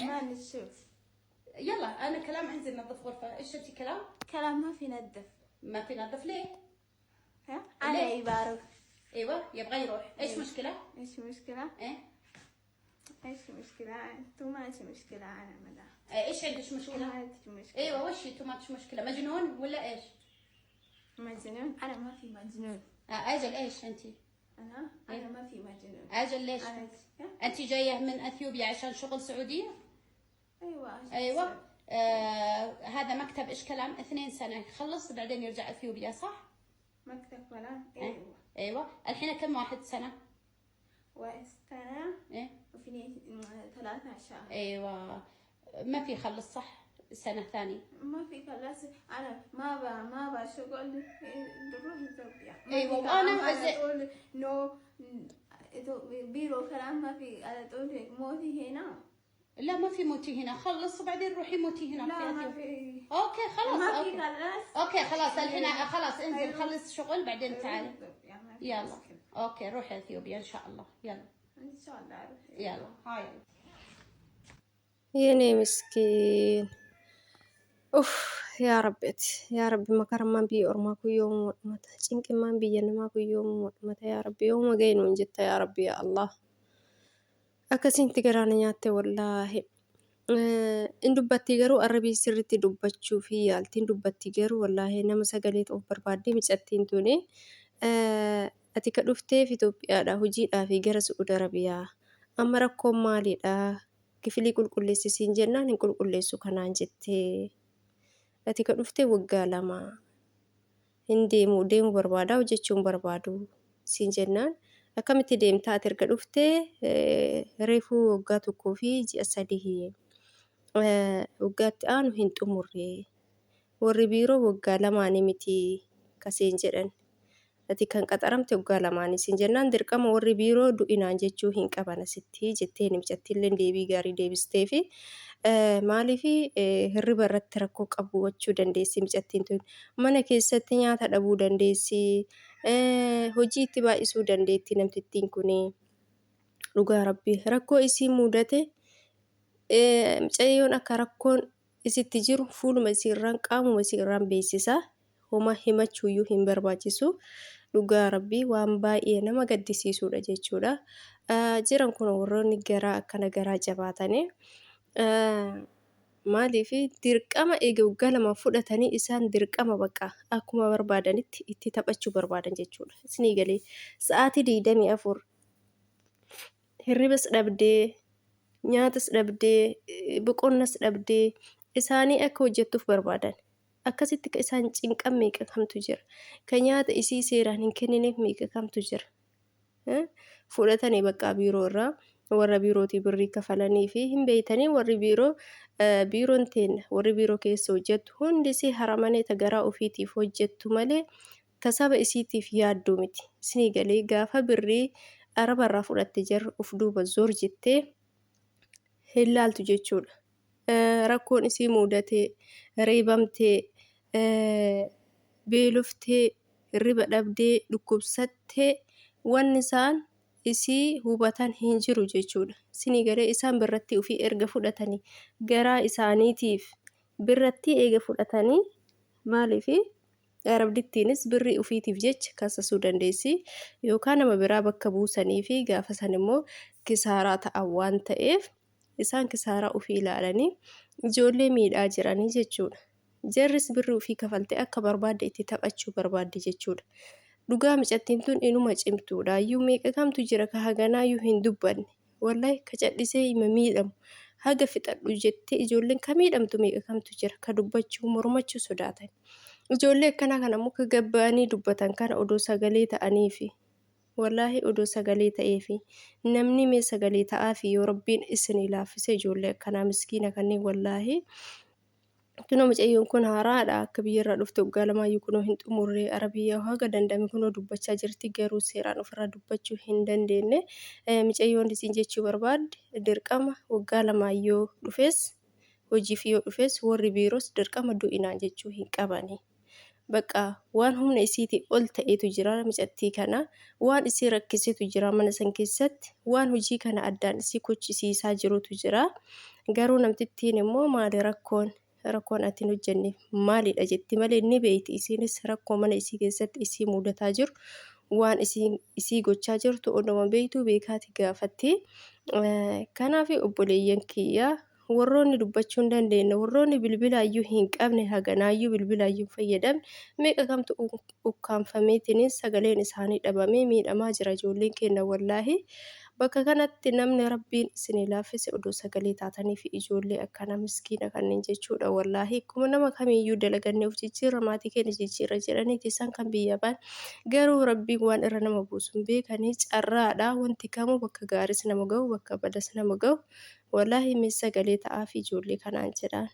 ما نشوف. يلا انا كلام انزل نظف غرفه. ايش انت كلام؟ كلام ما في نظف. ما في نظف ليه؟ ها؟ انا ليه؟ يبارك. ايوه يبغى يروح. ايش مشكله؟ ايش مشكلة؟ ايه. ايش مشكلة؟ تو ما مشكلة انا مدى. ايش عندك مشكله؟ ما عندي مشكلة. ايوه وش too much مشكله؟ مجنون ولا ايش؟ مجنون؟ انا ما في مجنون. اجل ايش انت؟ انا ما في مجنون. اجل ليش؟ انا ها؟ انت جايه من اثيوبيا عشان شغل سعوديه؟ ايوه. ايوه. هذا مكتب ايش كلام 2 سنه يخلص بعدين يرجع اثيوبيا صح؟ مكتب كلام. إيه. ايوه. ايوه الحين كم واحد سنه؟ وسنة. ايه. وفي 13. ايوه ما في يخلص صح؟ سنه ثانيه. ما في خلاص انا ما بشغل بروح اثيوبيا. ما أيوة، في كلام وأنا على طول no بيرو كلام ما في على طول موتي هنا. لا ما في موتي هنا، خلص وبعدين روحي موتي هنا لا في ما اثيوبيا. في. okay خلاص. ما في okay. خلاص. okay خلاص الحين خلاص انزل. أيوة. خلص شغل بعدين تعال. إثيوبيا، ما في يلا. مشكلة. okay روحي اثيوبيا ان شاء الله. يلا. ان شاء الله أروح. يلا هاي. የኔ miskiin, uff, yaa rabbi, yaa rabbi, makarmaan biyya ormaa kun yoomuma dhumata? Cinqimmaan biyya namaa kun yoomuma dhumata? Yaa rabbi, yoomuma ga'e nuun jetta? Yaa rabbi, yaa Allah, akkasitti garaana nyaatte wallaahi. In dubbatti garuu arrabii sirriitti dubbachuu fi yaaltiin dubbatti garuu wallaahi nama sagalee of barbaaddee micattiin tuni. Ati ka dhufteef Itoophiyaadha hojiidhaa fi gara Su'uud Arabiyaa. Amma rakkoon maalidha? Kifilii qulqulleessisiin jennaan hin qulqulleessu kanaan jettee. Ati ka dhuftee waggaa 2 hin deemu, deemuu barbaada, hojjechuu hin barbaadu siin jennaan akkamitti deemtaa? Ati erga dhuftee reefuu waggaa 1 fi ji'a 3, waggaatti aanu hin xumurre, warri biiroo waggaa lamaanii miti kaseen jedhan, ati kan qaxaramte waggaa lamaanii siin jennaan dirqama warri biiroo du'inaan jechuu hin qaban asitti jetteen. Micattiillee deebii gaarii deebistee fi maaliif hirriba irratti rakkoo qabu dandeessi micattiin tun, mana keessatti nyaata dhabuu dandeessi, hojii itti baay'isuu dandeetti namtittiin kuni. Dhugaa rabbii, rakkoo isii mudate mucayyoon akka rakkoon isitti jiru fuuluma isiirraan qaamuma isiirraan beeksisa, homa himachuuyyuu hin barbaachisu. Dhugaa rabbii, waan baay'ee nama gaddisiisudha jechuudha. Jiran kun warroonni garaa akkana garaa jabaatanii maaliif dirqama eega waggaa 2 fudhatanii isaan dirqama bakka akkuma barbaadanitti itti taphachuu barbaadan jechuudha. Isinii galee sa'aatii 24 hirribas dhabdee, nyaatas dhabdee, boqonnas dhabdee isaanii akka hojjettuuf barbaadan. Akkasitti ka isaan cinqan meeqa kamtu jira? Ka nyaata isii seeraan hin kennineef meeqa kamtu jira? Fudhatanii bakka biiroo irraa warra biirootii birrii kafalanii fi hin beeytanii warri biiroo, biiroon teenna warri biiroo keessa hojjettu hundisii haramanee ta garaa ofiitiif hojjettu malee ta saba isiitiif yaadduu miti. Isinii galee gaafa birrii arabarraa fudhatte jarri uf duuba zoor jettee hin laaltu jechuudha. Rakkoon isii mudatee, reebamtee, beeloftee, hirriba dhabdee, dhukkubsattee wanni isaan isii hubatan hin jiru jechuudha. Isinii galee isaan birratti ofii erga fudhatanii garaa isaaniitiif birratti eega fudhatanii maaliifi arabdittiinis birrii ofiitiif jecha kassasuu dandeessi yookaan nama biraa bakka buusanii fi gaafa san immoo kisaaraa ta'an waan ta'eef isaan kisaaraa ofii ilaalanii ijoollee miidhaa jiranii jechuudha. Jarris birrii ofii kafaltee akka barbaadde itti taphachuu barbaadde jechuudha. Dhugaa micattiin tun inuma cimtuudha. Iyyuu meeqa kamtu jira ka haganaayyuu hin dubbanne. Wallahi ka cadhisee hima miidhamu. Haga fixadhu jettee ijoolleen ka miidhamtu meeqa kamtu jira ka dubbachuu mormachuu sodaatan. Ijoollee akkanaa kana immoo ka gabba'anii dubbatan kana odoo sagalee ta'aniifi. Wallaahi odoo sagalee ta'eefi namni mee sagalee ta'aafi yoo rabbiin isinii laaffise ijoollee akkanaa miskiina kanneen wallaahi. Kunoo mucayyoon kun haaraadha, akka biyyarraa dhufte waggaa lamaayyuu kunoo hin xumurre. Arabiyyaa haga danda'ame kunoo dubbachaa jirti, garuu seeraan ofirraa dubbachuu hin dandeenye. Mucayyoon isin jechuu barbaadde dirqama waggaa lamaayyoo dhufes hojiif yoo dhufes warri biiroos dirqama du'inaan jechuu hin qabani. Bakka waan humna isiitii ol ta'etu jira micattii kana, waan isii rakkisetu jira mana san keessatti, waan hojii kana addaan isii kochisiisaa jirutu jira. Garuu namtittiin immoo maali rakkoon rakkoon ati hin hojjenne maalidha jetti malee ni beeyti isiinis rakkoo mana isii keessatti isii mudataa jiru waan isii gochaa jirtu odoma beektuu beekaati gaafatti. Kanaaf obboleeyyan kiyya warroonni dubbachuu hin dandeenye warroonni bilbilaayyuu hin qabne haganaayyuu bilbilaayyuu hin fayyadamne meeqa kamtu ukkaamfameetiin sagaleen isaanii dhabamee miidhamaa jira ijoolleen keenya wallaahi. Bakka kanatti namni Rabbiin isinii laaffise odoo sagalee taataniifi ijoollee akkanaa miskiina kanneen jechuudha wallaahi akkuma nama kamiiyyuu dalagannee of jijjiirra maatii keenya jijjiirra jedhaniiti isaan kan biyya ba'an garuu Rabbiin waan irra nama buusu hin beekanii carraadha wanti kamuu bakka gaaris nama ga'u bakka badas nama ga'u wallaahi mee sagalee ta'aafi ijoollee kanaan jedhaan.